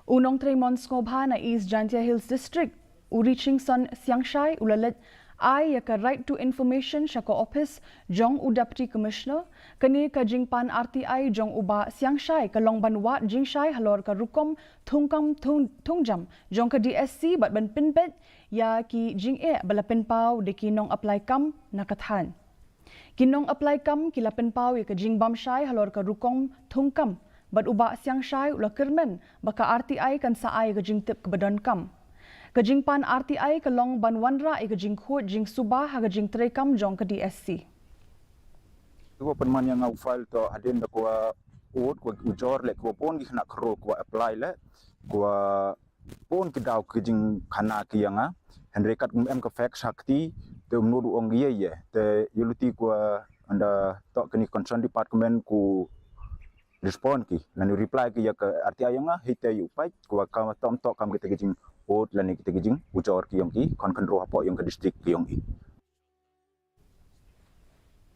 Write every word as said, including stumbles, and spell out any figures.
U nongtrei mon sngewbha na East Jaintia Hills District, u Richingson Siangshai, u la leit ai ïa ka Right to Information sha ka ophis jong u Deputy Commissioner. Kane ka jingpan R T I jong u Bah Siangshai ka long ban wad jingshai halor ka rukom thungkam thung, thungjam jong ka D S C bad ban pynbeit ïa ki jingeh ba la pynpaw da ki nong apply kam na ka thaiñ. Ki nong apply kam ki la pynpaw ïa ka jingbam shai halor ka rukom thungkam, bad u Bah Siangshai u la kyrmen ba ka R T I kan sa ai ka jingtip kaba donkam. Ka jingpan R T I ka long ban wanrah ïa ka jingkhuid jingsuba ha ka jingtrei kam jong ka D S C. Ki wa pynman ïa nga u file to hadien da ki wa ud, ki wa ujor leh, ki wa bun ki khynnah khynroo ki wa apply leh, ki wa bun ki daw ki jingkhana ki ïa nga. Hynrei kat kum em ka fax ha kti te um nud u ong ïa ïa. Te ïa luti ki wa ynda to kani concern department ki respond ki lane reply ki ïa ka R T I ïa nga, hei te ïa u peit ki wa kam tom to kam kita ki jingud lane kita ki jingujor ki yong ki khon khynroo hapoh yong ka district ki yong i.